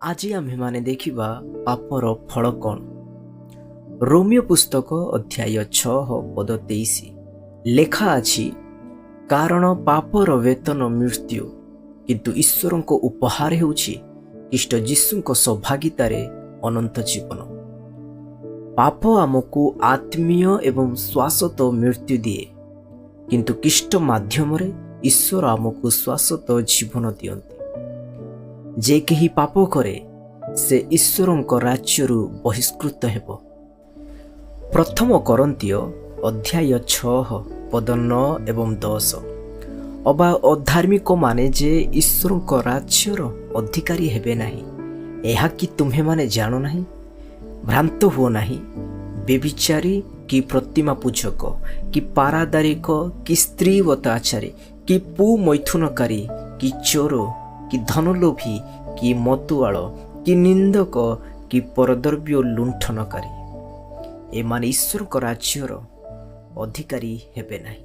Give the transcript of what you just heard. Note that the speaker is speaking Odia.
ଆଜି ଆମ୍ଭେମାନେ ଦେଖିବା ପାପର ଫଳ କ'ଣ। ରୋମୀୟ ପୁସ୍ତକ ଅଧ୍ୟାୟ 6 ପଦ 23 ଲେଖା ଅଛି, କାରଣ ପାପର ବେତନ ମୃତ୍ୟୁ, କିନ୍ତୁ ଈଶ୍ୱରଙ୍କ ଉପହାର ହେଉଛି ଖ୍ରୀଷ୍ଟ ଯୀଶୁଙ୍କ ସହଭାଗିତାରେ ଅନନ୍ତ ଜୀବନ। ପାପ ଆମକୁ ଆତ୍ମୀୟ ଏବଂ ଶାଶ୍ୱତ ମୃତ୍ୟୁ ଦିଏ, କିନ୍ତୁ ଖ୍ରୀଷ୍ଟ ମାଧ୍ୟମରେ ଈଶ୍ୱର ଆମକୁ ଶାଶ୍ୱତ ଜୀବନ ଦିଅନ୍ତି। ଯେ କେହି ପାପ କରେ, ସେ ଈଶ୍ୱରଙ୍କ ରାଜ୍ୟରୁ ବହିଷ୍କୃତ ହେବ। ପ୍ରଥମ କରିନ୍ଥୀୟ ଅଧ୍ୟାୟ 6 ପଦ 9 ଏବଂ 10। ଅବା ଅଧାର୍ମିକମାନେ ଯେ ଈଶ୍ୱରଙ୍କ ରାଜ୍ୟର ଅଧିକାରୀ ହେବେ ନାହିଁ, ଏହା କି ତୁମ୍ଭେମାନେ ଜାଣ ନାହିଁ? ଭ୍ରାନ୍ତ ହୁଅ ନାହିଁ। ବ୍ୟଭିଚାରୀ କି ପ୍ରତିମା ପୂଜକ କି ପାରାଦାରିକ କି ସ୍ତ୍ରୀବତ ଆଚାରୀ କି ପୁମୈଥୁନକାରୀ କି ଚୋର କି ଧନଲୋଭୀ କି ମତୁଆଳ କି ନିନ୍ଦକ କି ପରଦ୍ରବ୍ୟ ଲୁଣ୍ଠନକାରୀ, ଏମାନେ ଈଶ୍ୱରଙ୍କ ରାଜ୍ୟର ଅଧିକାରୀ ହେବେ ନାହିଁ।